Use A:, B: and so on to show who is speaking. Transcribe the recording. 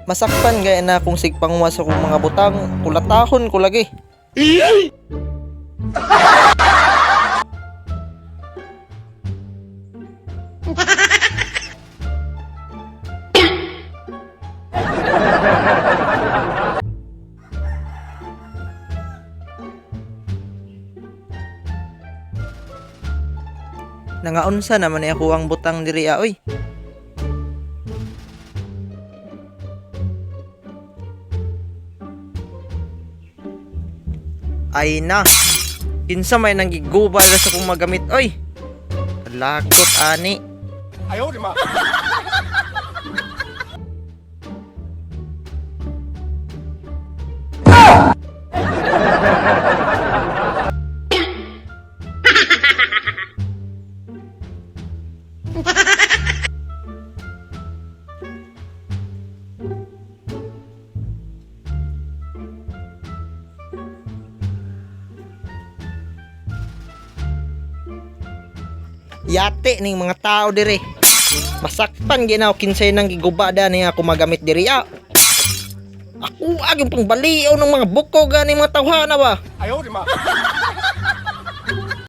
A: Masakpan gaya na kung sigpanguha sa akong mga butang, kulatahon ko lagi. Nangaunsa naman ni ako ang butang diri ah, oy. Ay na. Kinsa may nanggiguba ra sa akong magamit oy. Lagot ani.
B: 哎呦我的妈！
A: Yate ning mga tao diri. Masakpan ginaw kinsay nang giguba da ni ako magamit diri ah. Ako ag yung pangbaliw ng mga buko gani mga tawhana ba.
B: 哎呦我的妈！